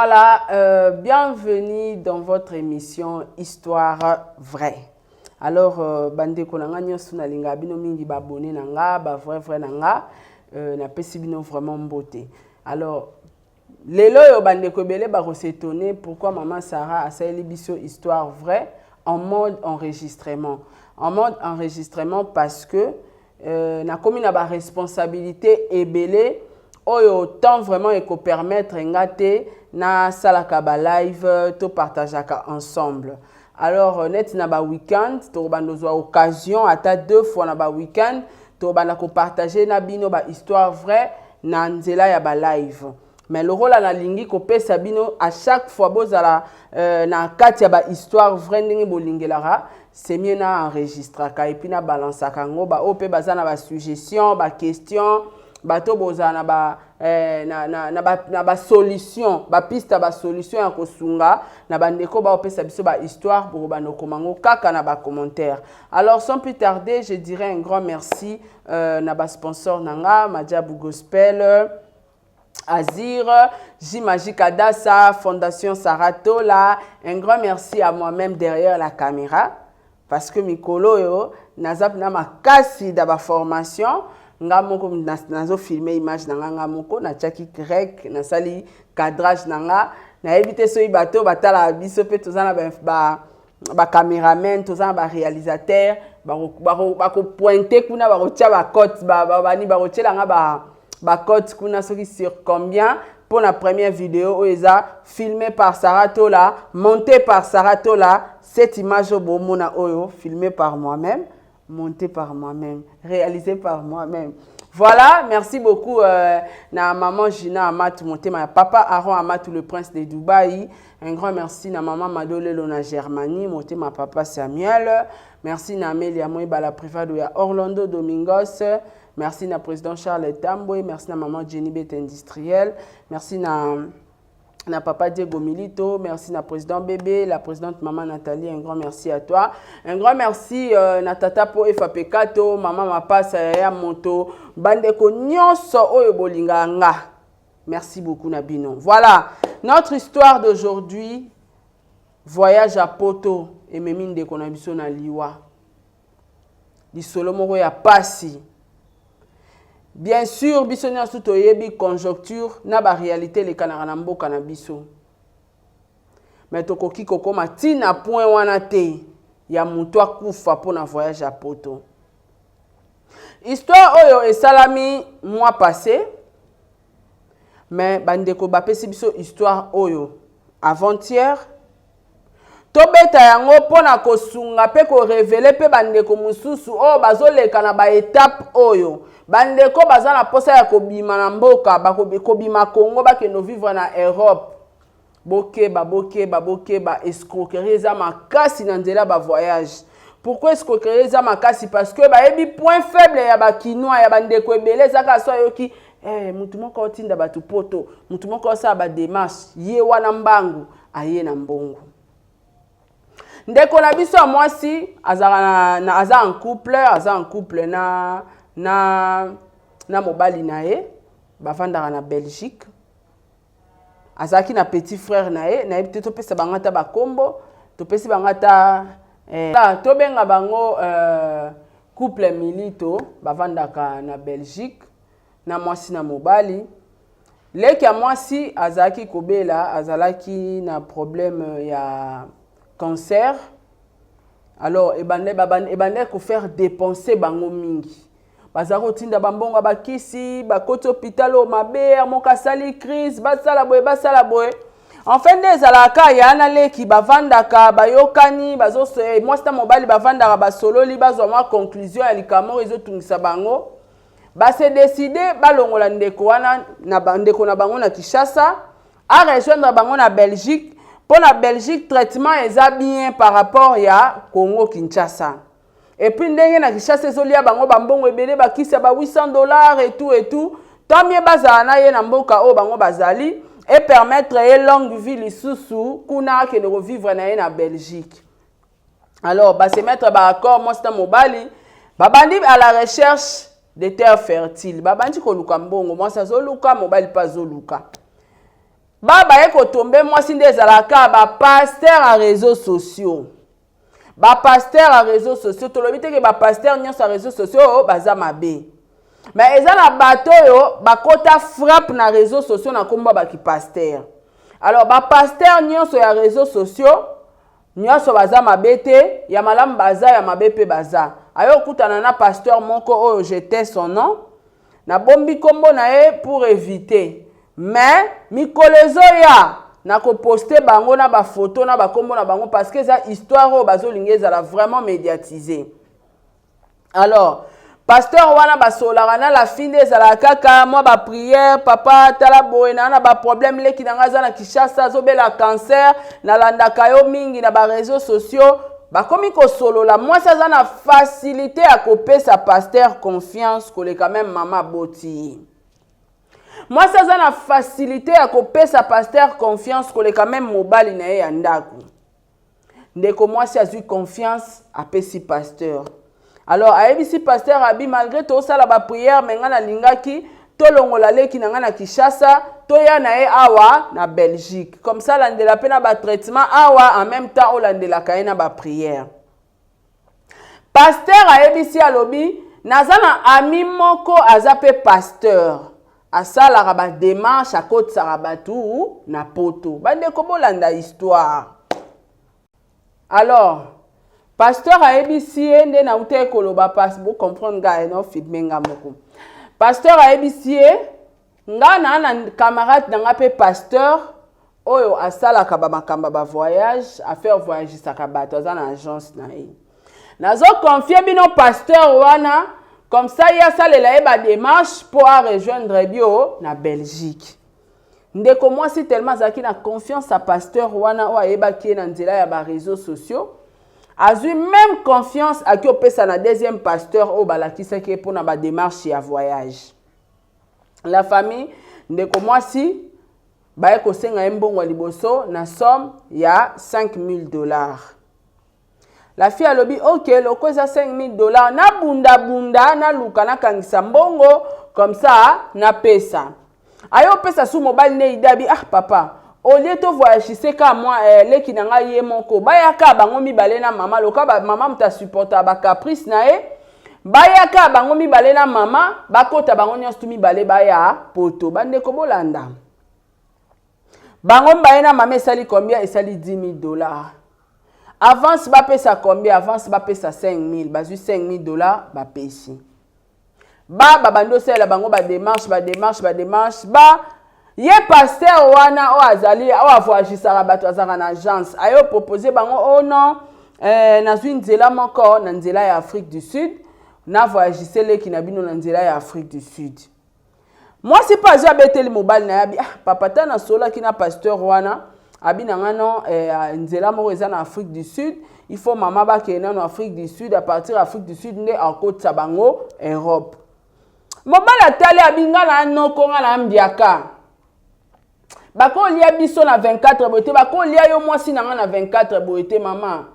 Voilà, bienvenue dans votre émission Histoire vraie. Alors, bandeko na nga nyonso, nalinga bino mingi, baabonnés na nga, ba vrai vrai na nga, napesi bino vraiment mbote. Alors, lelo oyo, bandeko ebele bakos'étonner pourquoi Maman Sarah asaleli biso Histoire vraie en mode enregistrement. En mode enregistrement parce que nakomi na baresponsabilité ebele oyo temps vraiment ekopermettre nga te nasalaka balive, topartageaka ensemble. Alors, neti na baweekend, tokobanda ozwa occasion ata deux fois na baweekend, tokobanda kopartage na bino bahistoire vraie na nzela ya balive. Mais lokola nalingi kopesa bino à chaque fois bozala na kati ya bahistoire vraie ndenge bolingelaka, c'est mieux na enregistraka et puis na balansaka yango. Baoyo mpe baza na basuggestion, baquestion, bato bozala na ba eh, na, na, na, ba, na basolution, bapiste ya basolution ya kosunga na bandeko baopesa biso bahistoire, bokobanda okoma yango kaka na bacommentaire. Alors, sans plus tarder, je dirais un grand merci na basponsor na nga, Madiabu Gospel, Azir, J-Magic Adassa, Fondation Saratola. Un grand merci à moi-même derrière la caméra. Parce que mikolo yo, naza na makasi da ba formation, nga moko nazo filmer image na nga, nga moko natiaki rec, nasali cadrage na nga. Nayebi te soki bato batalaka biso mpe toza na bacameraman, toza na baréalisateur, bakopointe kuna, bakotia bacote, bani, bakotiela nga bacote kuna soki sur combien pour la première vidéo oyo eza filmé par Sarah Tola, monté par Sarah Tola. Cette image oyo bomona oyo, filmé par moi-même, monté par moi-même, réalisé par moi-même. Voilà, merci beaucoup na maman Gina Amatou, motema papa Aaron Amatou, le prince de Dubaï. Un grand merci na maman Madolelo na Germanie, motema papa Samuel. Merci na Amelia Moiba, la privado ya Orlando Domingos. Merci na président Charles Tambwe, merci na maman Jenny Bet industrielle. Merci na papa Diego Milito, merci na président Bébé, la présidente maman Nathalie, un grand merci à toi. Un grand merci na tata po Efapekato, maman Mapasa, yaya moto, bandeko nyonso oyo bolinga nga. Merci beaucoup na bino. Voilà, notre histoire d'aujourd'hui, voyage à Poto ememi ndeko na biso na liwa. Lisolo moko ya pasi. Bien sûr, biso nyonso toyebi conjoncture na baréalité elekanaka na mboka na biso, mais tokoki kokóma ntina point wana te ya moto akufa mpona voyage ya Poto. Histoire oyo esalami mois passé, mais bandeko bapesi biso histoire oyo avant-hier. Tobeta yango mpona kosunga mpe korévéler mpe bandeko mosusu oyo bazoleka na baétape oyo. Bandeko baza na mposa ya kobima na mboka, kobima Congo, bakende vivre na Europe, bokeba, bokeba, bokeba. Escroquerie eza makasi na nzela ya bavoyage. Pourquoi escroquerie eza makasi? Parce que bayebi point faible ya bakinois, ya bandeko ebele. Eza kaka so ayoki mutu moko otinda bato Poto, mutu moko osala badémarche, ye wana mbangu aye na mbongo. Ndeko na biso ya mwasi azalaka na, aza en couple, aza en couple na mobali na ye, bavandaka na Belgique. Azalaki na petit frère na ye, nayebi te topesa bango ata bakombo, topesi bango ata tobenga bango couple Milito. Bavandaka na Belgique na mwasi na mobali. Leki ya mwasi azalaki kobela, azalaki na problème ya cancer. Alors ebandaki kofaire dépenser bango mingi, baza kotinda bambongo ya bakisi, bakoti hôpital oyo mabe, moko asali crise, basala boye, basala boye. Enfin, nde ezalaka, ya na leki bavandaka, bayokani, mwasi na mobali bavandaka, basololi, bazwa mwa conclusion ya likambo oyo ezotungisa bango. Base décider balongola ndeko wana na ndeko na bango na Kinshasa, arejoindre bango na Belgique, mpo na Belgique traitement eza bien par rapport ya Congo Kinshasa. Et puis ndenge na Kinshasa ezolia bango bambongo ebele, bakisi ya ba 800 $ et tout et tout, tant mieux bazala na ye na mboka oyo bango bazali, e permettre ye longue vie lisusu kuna, akende kovivre na ye na Belgique. Alors base mettre baaccord, mwasi na mobali babandi à la recherche de terre fertile, babandi koluka mbongo. Mwasi azoluka, mobali mpe azoluka. Ba baye kotombe mwasi nde ezalaka ba pasteur ya réseaux sociaux. Ba pasteur ya réseaux sociaux, tolobi te ke ba pasteur nyonso ya réseaux sociaux oyo baza mabe. Mais eza na bato oyo bakota frappe na réseaux sociaux na kombo baki pasteur. Alors ba pasteur nyonso ya réseaux sociaux nyonso baza mabe te, ya malamu baza, ya mabe mpe baza. Aye okutana na pasteur moko oyo je son nom, nabombi nkombo na ye pour éviter, mais mikolo ezoya nakoposte bango na bafoto na bakombo na bango, parce que eza histoire oyo bazolinga ezala vraiment médiatisé. Alors pasteur wana basololaka na la fille, nde ezalaka kaka mwa baprière: "Papa, tala boye, naa na baproblème, leki na ngai aza na Kinshasa, azobela cancer, nalandaka yo mingi na baréseaux sociaux." Bakomi kosolola. Mwasi aza na facilité ya kopesa pasteur confiance koleka même mama aboti ye. Mwasi aza na facilité ya kopesa pasteur confiance koleka même mobali na ye ya ndako. Ndeko mwasi azwi confiance, apesi pasteur. Alors ayebisi pasteur abi: "Malgré tosala baprière, me ngai nalingaki tolongola leki na ngai na Kinshasa, toya na ye awa na Belgique, comme ça alandela mpe na batraitement awa, en même temps olandelaka ye na baprière." Pasteur ayebisi, alobi: "Naza na ami moko aza mpe pasteur, asalaka badémarche, akotisaka bato na Poto." Bandeko, bolanda histoire. Alors pasteur ayebisi ye nde nauta koloba, bocomprendre ngai, no filme nga moko. Pasteur ayebisi ye: "Nga na camarade na nga mpe pasteur oyo asalaka bamakambo ya bavoyage, affaire voyagisaka bato, aza na agence na ye. Nazoconfie bino pasteur wana, comme ça ye asalela ye badémarche mpo arejoindre bio na Belgique." Ndeko mwasi tellement azalaki na confiance ya pasteur wana oyo ayebaki ye na nzela ya baréseaux sociaux, azwi même confiance, aki opesa na deuxième pasteur oyo balakisaki ye mpona badémarche ya voyage. La famille, ndeko mwasi baye kosenga ye mbongo ya liboso na somme ya 5000 $. La fille alobi: "Ok, loko eza 5000 $, nabundabunda, naluka nakangisa mbongo, comme ça napesa." Aye opesa su mobali nde idabi: "Ah papa, au lieu tovoyagise ka mwa leki na ngai ye moko, bayaka bango mibale na mama, loka ba, mama moto asupporta bacaprice na ye, bayaka bango mibale na mama, bakota bango nyonso tu mibale, baya Poto." Bandeko, bolanda. Bango mibale na mama esali combien? Esali 10 000 $. Avance bapesa combien? Avance bapesa 5 000. Bazwi 5 000 $, bapesi. Ba babandi osalela bango badémarche, badémarche, badémarche. Ba ye pasteur wana oyo azali oyo avoyagisaka bato, azalaka na agence, aye opropose bango: "Oh non, nazwi nzela moko na nzela ya Afrique du Sud, navoyagise leki na bino na nzela ya Afrique du Sud." Mwasi mpe azwi, abeteli mobali na ye, abi: "Ah papa, ta nasololaki na pasteur wana, abi na nga no nzela moko eza na Afrique du Sud, il faut mama bakende nano Afrique du Sud, à partir ya Afrique du Sud nde akotisa bango Europe." Mobali atali, abi: "Nga na noko, nga na mbiaka, bakolia biso na 24 boye te, bakolia yo mwasi na nga na 24 boye te. Mama,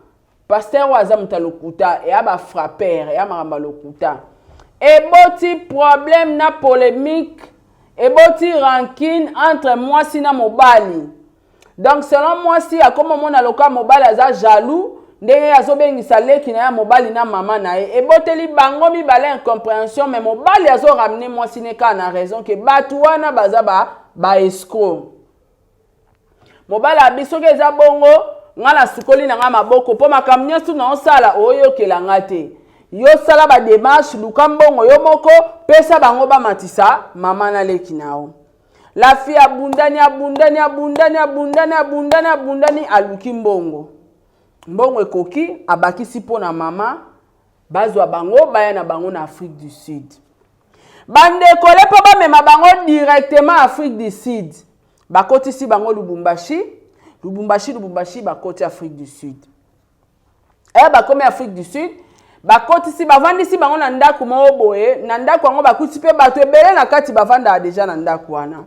pasteur oyo aza moto ya lokuta, eya bafrapper, eya makambo ya lokuta." Eboti problème na polémique, eboti rancune entre mwasi na mobali. Donc selon mwasi, akoma omona lokola mobali aza jaloux ndenge azobengisa leki na ye mobali na mama na ye. Eboteli bango mibale incompréhension, mais mobali azoramener mwasi ne kaka na raison ke bato wana baza baescroc ba. Mobali abi: "Soki eza bongo, nga nasukoli na nga maboko, mpo makambo nyonso naosala oyokela nga te. Yo sala badémarche, luka mbongo yo moko, pesa bango bamatisa mama na leki na yo." La fille abundani, abundani, abundani, abundani, abundani, abundani, aluki mbongo. Mbongo ekoki, abakisi mpo na mama, bazwa bango, baya na bango na Afrique du Sud. Bandeko, le mpo bamema bango directement Afrique du Sud, bakotisi bango Lubumbashi, Lubumbashi, Lubumbashi, bakoti Afrique du Sud. Bakomi Afrique du Sud, bakotisi, bavandisi bango na ndako moko boye. Na ndako yango bakuti mpe bato ebele na kati, bavandaka déjà na ndako wana.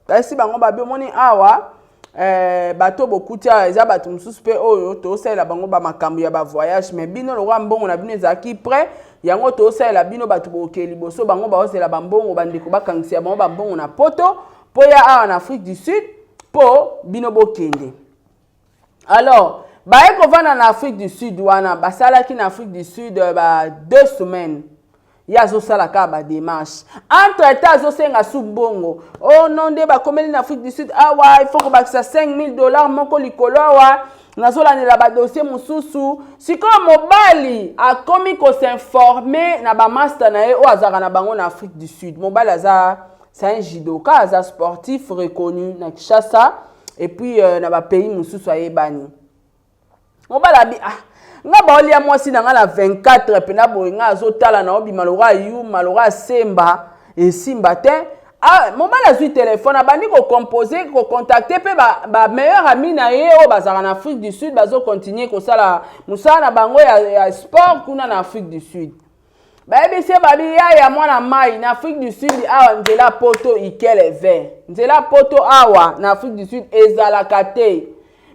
Bayesi bango, babi: "Omoni awa, bato bokuti awa eza bato mosusu mpe oyo tosalela bango bamakambo ya bavoyage, mais bino lokwa mbongo na bino ezalaki prêt, yango tosalela bino. Bato bokee liboso, bango baozela bambongo, bandeko bakangisa bango bambongo na Poto mpo ya awa na Afrique du Sud." Mpo bino bokende. Alors baye kovanda na Afrique du Sud wana, basalaki na Afrique du Sud ba 2 semaines. Ye azosala kaka badémarche. Entre temps azosenga su mbongo. Oh non, nde bakomeli na Afrique du Sud awa, il faut kobakisa 5000 $ moko likolo. Awa nazolandela badossier mosusu. Sikoyo mobali akomi kos'informer na bamaster na ye oyo azalaka na bango na Afrique du Sud. Mobali aza, c'est un judoka, aza sportif reconnu na Kinshasa et puis na bapays mosusu ayebani. Mobali abi: "Ah, nga baolia mwasi na nga na 24 mpena boye, nga azotala na obima lokwa yuma, lokwa asemba esimba te." Ah, mobali azwi telefone, abandi kocomposer, kocontacter mpe bameilleur ba ami na ye oyo bazalaka na Afrique du Sud, bazocontinuer kosala mosala na bango ya sport kuna na Afrique du Sud. Bayebisi ye, babi: "Yaya, mwana mai na Afrique du Sud awa, nzela poto ikele ve, nzela poto awa na Afrique du Sud ezalaka te.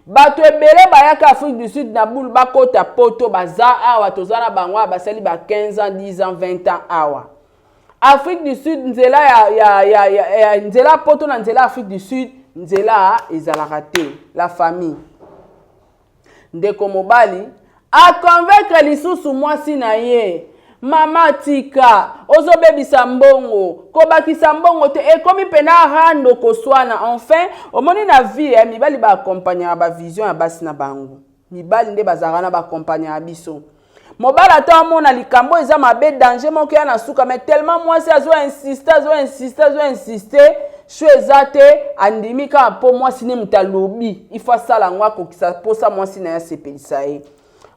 Bato ebele bayaka Afrique du Sud na bulu, bakota poto, baza awa, toza na bango awa, basali ba 15 ans, 10 ans, 20 ans awa Afrique du Sud. Nzela ya nzela poto na nzela Afrique du Sud, nzela ezalaka te." La famille, ndeko mobali aconvaincre lisusu mwasi na ye: "Mama, tika, ozobebisa mbongo, kobakisa mbongo te." Ekomi mpena rando, koswana. Enfin, omoni na vie, mibali baaccompagnaka bavision ya basi na bango. Mibali nde bazalaka na baaccompagnaka biso. Mobali ata amona likambo eza mabe, danger moko ya na suka, mais tellement mwasi azoinsister, azoinsister, azoinsister, sho eza te, andimi kaka mpo mwasi ne moto alobi, il faut asala yango, akokisa mposa mwasi na ye, asepelisa ye.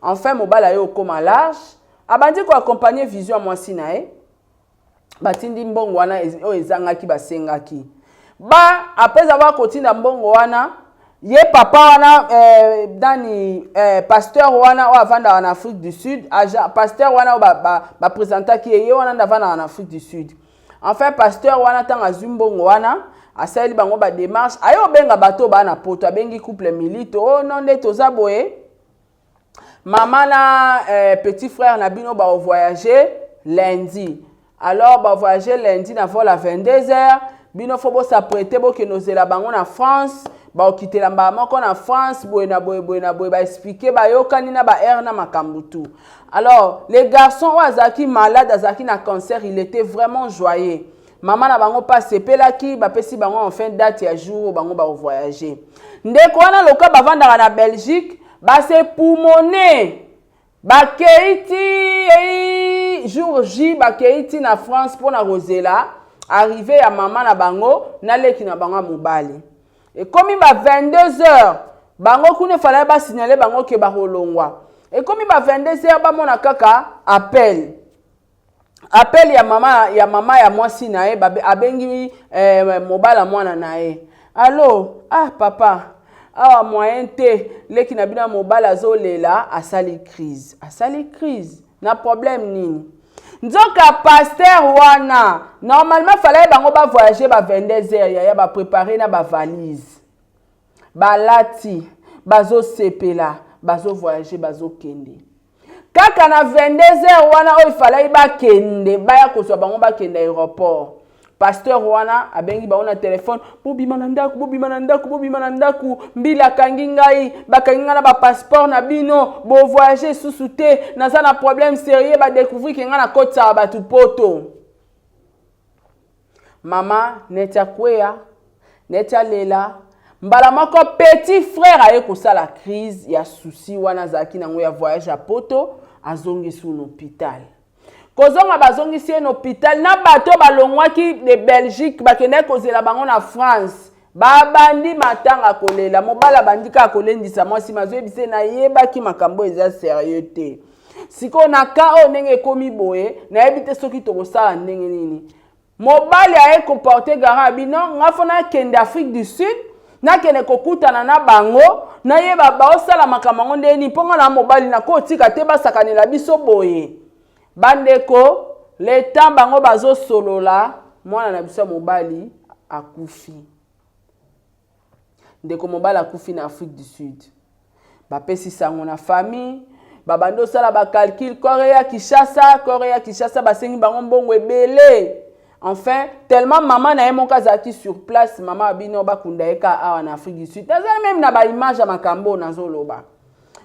Enfin mobali aye okóma large, abandi koaccompagner vision ya mwasi na ye. Batindi mbongo wana oyo ezangaki, basengaki ba. Après avoir kotinda mbongo wana, ye papa wana, nani, pasteur wana oyo avandaka na Afrique du Sud, agent, pasteur wana oyo baprésentaki ye, ye wana nde avandaka na Afrique du Sud. Enfin pasteur wana, ntango azwi mbongo wana, asaleli bango badémarche, aye obenga bato oyo baa na poto. Abengi couple Milito: "Oh non, nde toza boye, mama na petit frère na bino baovoyage lundi. Alors bavoyage lundi na vol à 22 heures. Bino faut bos'apprêter, bokende ozela bango na France, baokitela mbala moko na France, boye na boye, boye na boye." Baexpliquer, bayokani na baheure na makambo tout. Alors les garçons oyo azalaki malade, azalaki na cancer, il était vraiment joyeux. Mama na bango mpe asepelaki. Bapesi bango enfin date ya jour oyo bango bakovoyage. Ndeko wana loka bavandaka na Belgique, basepumone, bakei ti ei jour J, bakei ti na France mpona kozela arrivée ya mama na bango na leki na bango ya mobali. Ekomi ba 22 heures, bango kuna efalaki basignaler bango ke bakolongwa. Ekomi ba 22 heures, bamona kaka appel ya mama ya mwasi na ye. Abengi mobali ya mwana na ye: "Allo, ah papa, awa moyen te, leki na bino ya mobali azolela, asali crise, asali crise na problème nini?" Nzoka pasteur wana, normalement fallait bango bavoyage ba 22 heures. Yaya, baprépare na bavalise, balati, bazosepela, bazovoyage, bazokende. Kaka na 22 heures wana oyo efalaki bakende, baya kozwa bango, bakende aéroport, pasteur wana abengi bango na telefone: "Bobima na ndako, bobima na ndako, bobima na ndako, mbila akangi ngai, bakangi ngai na bapasseport na bino, bovoyage susu te, naza na problème sérieux, badécouvrir ke ngai nakotisaka bato poto." Mama neti akweya, neti alela mbala moko. Petit frère aye kosala crise ya souci wana azalaki nango ya voyage ya poto. Azongisi na hôpital. Kozonga, bazongisi ye na hôpital na bato balongwaki de Belgique, bakendaki kozela bango na France. Babandi matanga, kolela. Mobali abandi kaka kolendisa mwasi, mazoyebisa ye: "Nayebaki makambo eza sérieux te. Sikoyo na ka oyo ndenge ekomi boye, nayebi te soki tokosala ndenge nini." Mobali aye koporter garant: "Bino, nga faut nakende Afrique du Sud, nakende kokutana na bango, nayeba baosala makambo yango ndenge nini, mpo nga na mobali nakotika te basakanela biso boye." Bandeko, le temps bango bazosolola, mwana na biso ya mobali akufi. Ndeko mobali akufi na Afrique du Sud. Bapesi sango na famille, babandi osala bacalcul. Corps ya Kinshasa, corps ya Kinshasa, basengi bango mbongo ebele. Enfin, tellement mama na ye moko azalaki sur place, mama abino bakunda ye ka awa na Afrique du Sud. Nazali même na baimage ya makambo oyo nazoloba.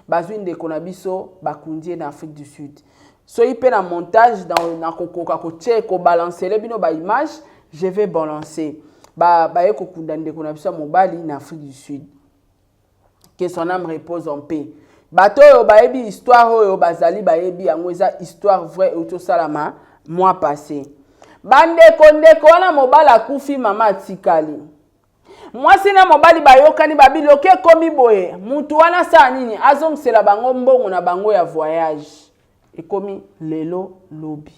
Bazwi ndeko na biso, bakundi ye na Afrique du Sud. Soki mpe na montage nakokoka kotie kobalancele bino baimage, je vais balancer. Baye kokunda ndeko na biso ya mobali na Afrique du Sud. Que son âme repose en paix. Bato oyo bayebi histoire oyo bazali, bayebi yango, eza histoire vraie euti osalama mois passé. Bandeko, ndeko wana mobali akufi, mama atikali. Mwasi na mobali bayokani, babiloki ekomi boye, mutu wana asala nini? Azongisela bango mbongo na bango ya voyage. Ekomi lelo lobi,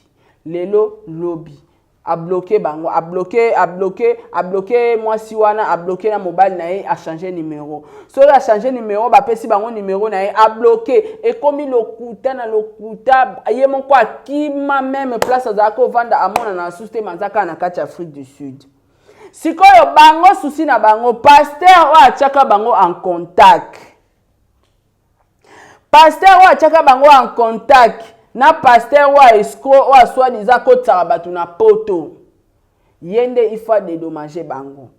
lelo lobi, abloquer bango, abloquer, abloquer, abloquer mwasi wana, abloquer na mobali na ye, achanger numéro. Soki achanger numéro, bapesi bango numéro na ye, abloquer. Ekomi lokuta na lokuta. Ye moko akima même place azalaki ovanda, amonana na susu te, manza kaka na kati ya Afrique du Sud. Sikoyo bango, souci na bango, pasteur oyo atiaka bango en contact, pasteur oyo atiaka bango en contact na pasteur oyo escroc, oyo asoi-disant akotisaka bato na Poto, ye nde il faut adédommager bango.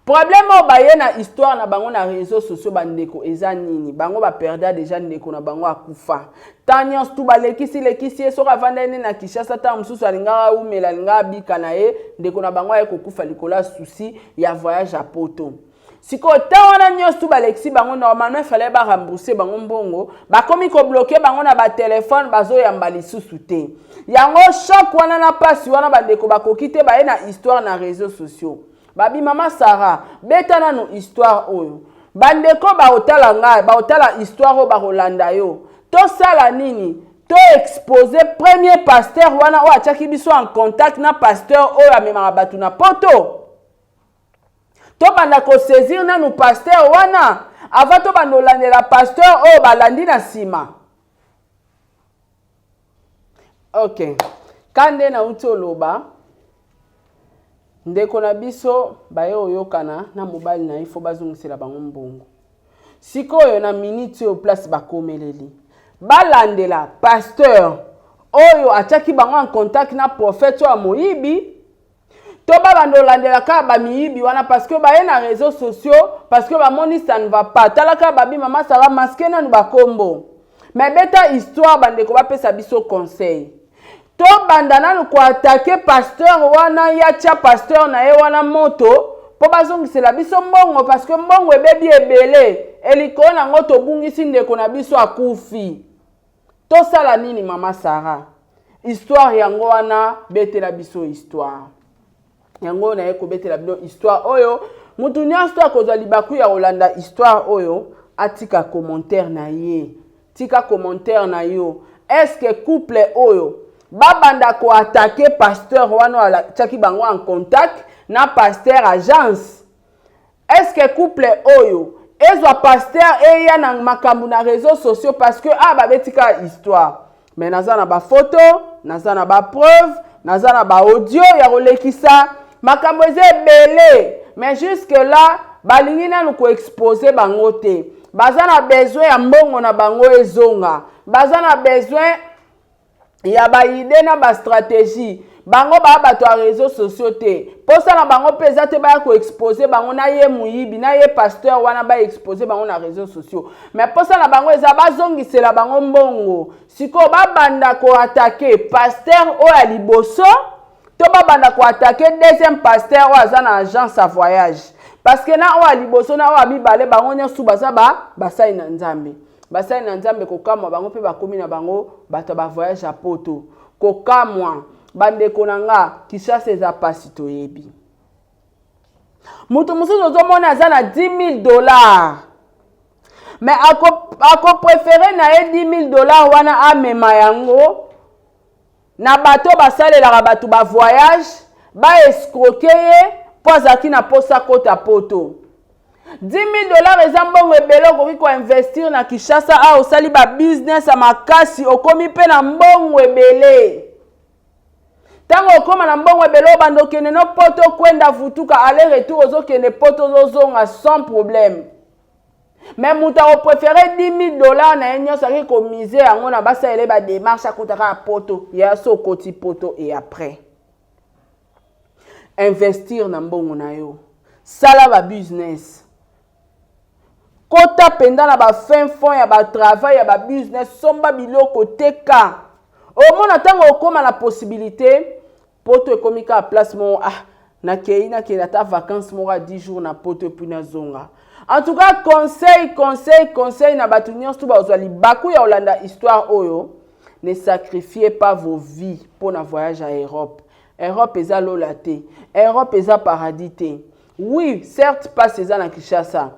Problème oyo baye na histoire na bango na réseaux sociaux, bandeko, eza nini? Bango baperda déjà ndeko na bango akufa. Ntan nyonso tu balekisi lekisi ye, soki avandai nde na Kinshasa, ntango mosusu alingaka aumela, alingaka abika na ye. Ndeko na bango aye kokufa likolo ya souci ya voyage ya Poto. Sikoyo ntan wana nyonso tu balekisi bango, normalement fallait barembourser bango mbongo. Bakomi kobloquer bango na batelefone, bazoyamba lisusu te. Yango choc wana na mpasi wana, bandeko bakoki te, baye na histoire na réseaux sociaux. Babi: "Mama Sara, beta nanu histoire oyo." Bandeko baotala ngai, baotala histoire oyo, bakolanda yo. Tosala nini? Toexposer premier pasteur wana oyo atiaki biso en contact na pasteur oyo amemaka bato na Poto. Tobanda kosaisir nanu pasteur wana avant tobanda olandela pasteur oyo balandi na nsima. Ok, ka nde nauti oloba, ndeko na biso baye oyokana na mobali na ye, fo bazongisela bango mbongo. Sikoyo na miniti oyo, place bakomeleli, balandela pasteur oyo atiaki bango en contact na prophète oyo ya moyibi, to babanda olandela kaka bamiyibi wana? Parce que baye na réseaux sociaux parce que bamoni ça ne va pas. Tala kaka, babi: "Mama Sara, masquer nanu bakombo, mais beta histoire." Bandeko bapesa biso conseil: tobanda nanu koattaquer pasteur wana, ya tia pasteur na ye wana moto mpo bazongisela biso mbongo, parce que mbongo ebebi ebele, elikolo nango tobungisi ndeko na biso akufi. Tosala nini? Mama Sara, histoire yango wana, betela biso histoire yango. Naye kobetela bino histoire oyo. Mutu nyonso to akozwa libaku ya kolanda histoire oyo, atika commentaire na ye. Tika commentaire na yo. Est-ce couple oyo babanda koattaquer pasteur wana oyo atiaki bango en contact na pasteur agence? Est-ce couple oyo ezwa pasteur eya na makambo na réseaux sociaux? Parce que ah, babeti kaka histoire, mais naza na bafoto, naza na bapreuve, naza na baaudio ya kolekisa. Makambo eza ebele, mais jusque là balingi nanu koexposer bango te. Baza na besoin ya mbongo na bango ezonga, baza na besoin ya baidées na bastratégie. Bango baya bato ya réseaux sociaux te. Mposa na bango mpe eza te baya koexposer bango na ye moyibi na ye pasteur wana, baexposer bango na réseaux sociaux, mais mposa na bango eza bazongisela bango mbongo. Sikoyo babanda koattaquer pasteur oyo ya liboso to babanda koattaquer deuxième pasteur oyo aza na agence ya voyage? Parce que na oyo ya liboso na oyo ya mibale, bango nyonso baza basali na Nzambe, basali na Nzambe. Kokamwa, bango mpe bakomi na bango bato ya bavoyage ya Poto. Kokamwa, bandeko na nga, Kinshasa eza mpasi. Toyebi moto mosusu ozomona aza na 10 000 $, mais akopréférer na ye 10 000 $ wana amema yango na bato basalelaka bato bavoyage, baescroquer ye mpo azalaki na posa kota Poto. 10 000 $ eza mbongo ebele, okoki koinvestir na Kinshasa awa, osali babusiness ya makasi, okomi mpe na mbongo ebele. Ntango okóma na mbongo ebele, obanda okende no Poto, kwenda vutuka, aller retour, ozokende Poto, ozozonga sans problème. Mais moto akopréférer 10 000 $ na ye nyonso, akoki komiser yango na basalele badémarche, akotaka ya Poto ya so okoti Poto. Et après Investir na mbongo na yo, sala ba business, kota mpenza na ba fin fond ya ba travail ya ba business, somba biloko, teka. Omona ntango okóma na possibilité, Poto ekomi kaka place moko. Ah, nakei, nakende ata vacance moko ya 10 jours na Poto et puis nazonga. En tout cas, conseil, conseil, conseil na bato nyonso tu bazwa libaku ya kolanda histoire oyo: ne sacrifiez pas vos vies mpo na voyage à Europe. Europe eza lola te, Europe eza paradis te. Oui, certes, passe eza na Kinshasa,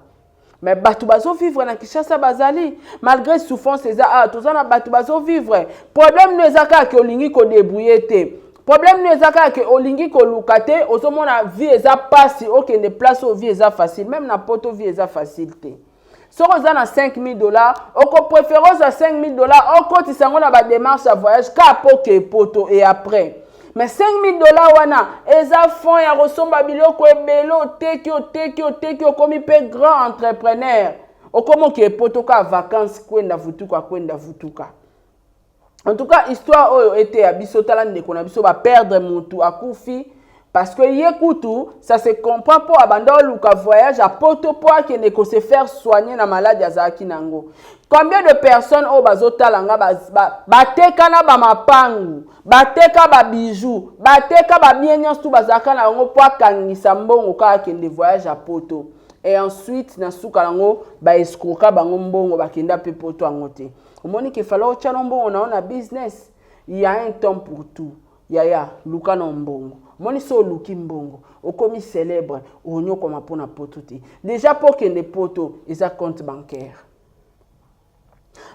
mais bato bazovivre na Kinshasa bazali malgré souffrance eza awa. Toza na bato bazovivre. Problème no eza kaka ke olingi kodébrouiller te. Problème no eza kaka ke olingi koluka te. Ozomona vie eza pasi, okende place oyo vie eza facile. Même na Poto, vie eza facile te. Soki oza na 5000 $, okopréférer ozwa 5000 $, okotisa yango na badémarche ya voyage kaka po ke Poto et après. Mais 5000 $ wana eza fond ya kosomba biloko ebele, oteki, oteki, oteki, okomi mpe grand entrepreneur. Okomi oke Poto kaka vacance, kwenda vutuka, kwenda vutuka. En tout cas, histoire oyo eteya biso. Tala ndeko na biso, baperdre motu, akufi parce que ye kutu, ça se comprend, mpo abanda oluka voyage à Poto mpo akende kose faire soigner na maladi azalaki nango. Combien de personnes oyo bazotala nga bateka na bamapangu, bateka babiju, bateka babien nyonso tu bazalaka na yango mpo akangisa mbongo kaka akende voyage à Poto? Et ensuite, na suka yango, baescroka bango mbongo, bakenda mpe Poto yango te. Omoni ke fala otya no mbongo na yo na business. Il y a un temps pour tout, yaya. Luka na mbongo. Omoni, so oluki mbongo, okomi célèbre, onyokoma mpona Poto te. Déjà, mpo okende Poto eza compte bancaire.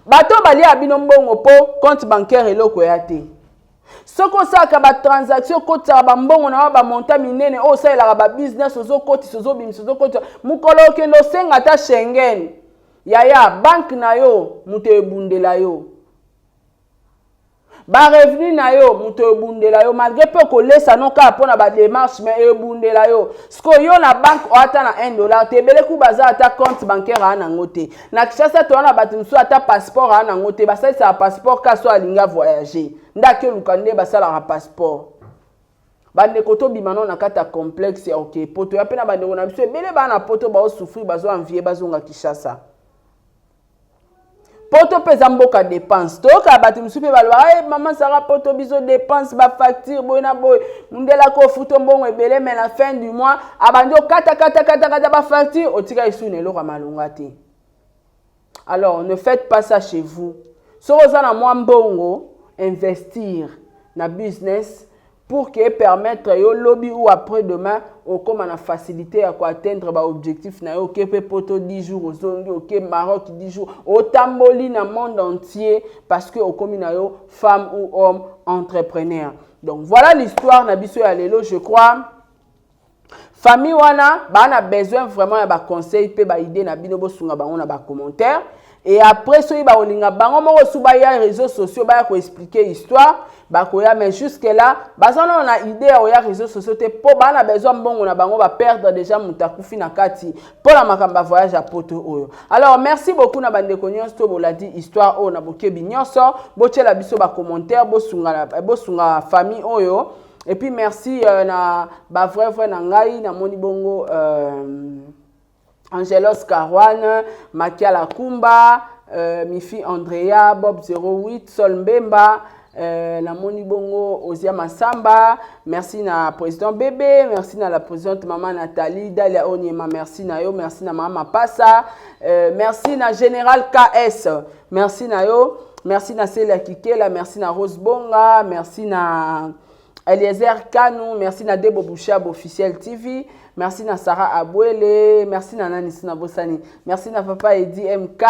Bato balia bino mbongo mpo compte bancaire eloko ya te. Soki osalaka batransaction, okotisaka bambongo na yo, bamontant minene oyo osalelaka babusiness, ozokotisa, ozobimisa, ozokotisa, mokolo okende osenga ata Schengen, yaya, banque na yo moto ebundela yo, barevenu na yo moto ebundela yo, malgré mpe okolesa no kaka mpona badémarche, mais ebundela yo. Sikoyo yo na banque oyo ata na 1 dollar te. Ebele ku baza ata compte bancaire aa nango te. Na Kinshasa toza na bato mosusu ata passeport aa nango te. Basalisaka passeport ka so alingi avoyage, nde ake oluka nde basalaka passeport. Bandeko, tobima no na kati ya complexe ya oke Poto ya mpe na bandeko na biso ebele baa na Poto, baosouffrir, bazoenvie bazonga Kinshasa. Poto mpe eza mboka dépense. Toyokaka bato mosusu mpe balobaka: "Hey, mama Sara, Poto biso dépense, bafacture boye na boye." Mundelaka ofuta mbongo ebele, mais na fin du mois abandi okatakatakata bafacture, otika esu na eloko ya malonga te. Alors, ne faites pas ça chez vous. Soki oza na mwa mbongo, investir na business pour que permettre yo lobi ou après demain okóma na facilité ya koatteindre baobjectif na yo. Oke mpe Poto 10 jours, ozongi, oke Maroc 10 jours, otamboli na monde entier parce que okomi na yo femme ou homme entrepreneur. Donc voilà l'histoire na biso ya lelo. Je crois famille wana baa na besoin vraiment ya baconseil mpe baidée na bino. Bosunga bango na bacommentaire et après, soki bakolinga bango moko su baya réseaux sociaux, baya koexpliquer histoire, bakoya. Mais jusque là baza nano na idée ya koya réseaux sociaux te, mpo baa na besoin mbongo na bango. Baperdre déjà moto, akufi na kati mpo na makambo ya voyage ya Poto oyo. Alors, merci beaucoup na bandeko nyonso to bolandi histoire oyo na bokebi nyonso. Botiela biso bacommentaire, bosunga, bosunga famille oyo. Et puis merci na bavrai vrai na ngai. Namoni bongo Angelos Caruane, Makiala Kumba, Mifi Andrea, Bob 08, Sol Mbemba, namoni bongo Ozia Masamba. Merci na président Bébé, merci na la présidente Maman Nathalie, Dalia Onyema, merci na yo, merci na Mama Mapasa, merci na Général KS, merci na yo, merci na Celia Kikela, merci na Rose Bonga, merci na Eliezer Kanu, merci na Debo Bouchab Officiel TV, merci na Sarah Abouele, merci na Nani Sina Bosani, merci na Papa Edi MK,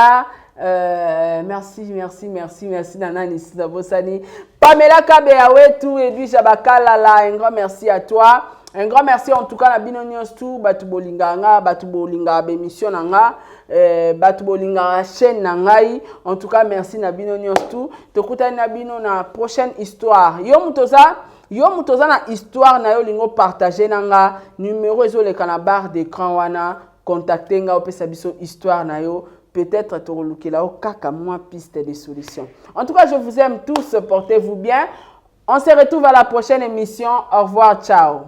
merci, merci, merci, merci na Nani Sina Bosani, Pamela Kabeya wetu, Edwige Bakalala, un grand merci à toi. Un grand merci en tout cas na bino nyonso tu bato bolingaka nga, bato bolingaka bémission na nga, bato bolingaka chaîne na ngai. En tout cas, merci na bino nyonso tu. Tokutani na bino na prochaine histoire. Yo moto oza, yo moto oza na histoire na yo, olingi opartage na nga, numéro ezoleka na barre d'écran wana, contacte nga, opesa biso histoire na yo. Peut-être tokolukela yo kaka mwa piste de solution. En tout cas, je vous aime tous, portez-vous bien. On se retrouve à la prochaine émission. Au revoir, ciao.